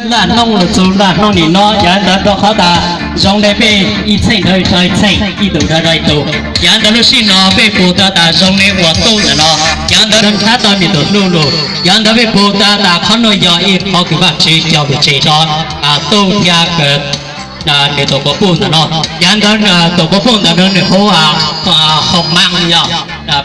Ntaj hnub los txug ntaj hnub nim no, yog ntawd rau qhov tas zoo le peb ib txheej dhau ib txheej, ib tug dhau ib tug. Yog ntawd lub sij no peb puag ta tas zoo le ua tuj ntawm no, yog ntawd nrhav tau nws tus hluas lug. Yog ntawd peb puag ta tas qhov nuav yog ib qhov kws Vaajtswv cog lug tseg rua tuj thiab nws tus quas puj ntawm no. Yog ntawd tus quas puj ntawm no nws hu Hom Maam yog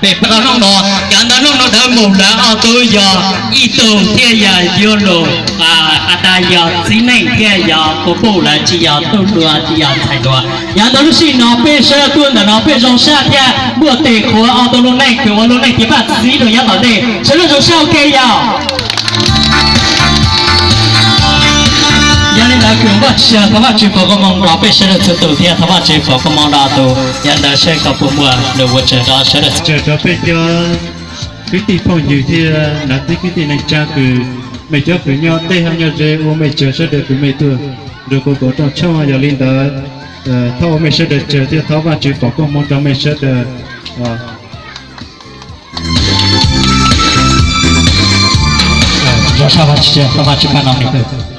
peb puag ta hnub no. Yog ntawd hnub no ntawd mus lawm ob tug yog ib tug thiaj yog yuav lug has tas yog txiv neej thiab yog quas puj lawm, tsis yog tuj dua tsis yog ntxhais dua. Yog ntawd lub sij no peb sawv tuaj ntawm no peb zoo sab thiab npuaj tes qhuav ob tug lub neej kws ua lub neej tiv paj txiv lug nyob tom ntej, sawv daws zoo sab ua ke yog. Yog li ntawd kws Vaajtswv, thov Vaajtswv foom koob hmoov rua peb sawv daws txhua tus thiab thov Vaajtswv foom koob hmoov rua tus. Yog ntawd saib kom puas muaj lug ua tsawg rua sawv daws, tsawg rua peb cov kwv tij phooj ywg thiab nam txiv kwv tij neej tsaa kws mej cov kws nyob teb hab nyob ze ua mej tsawg sawv daws kws mej tuaj nrug kuv koom rooj tshoob. Yog li ntawd thov ua mej sawv daws tsawg thiab thov Vaajtswv foom koob hmoov rua mej sawv daws. Zoo sab, thov Vaajtswv pab no mej tug.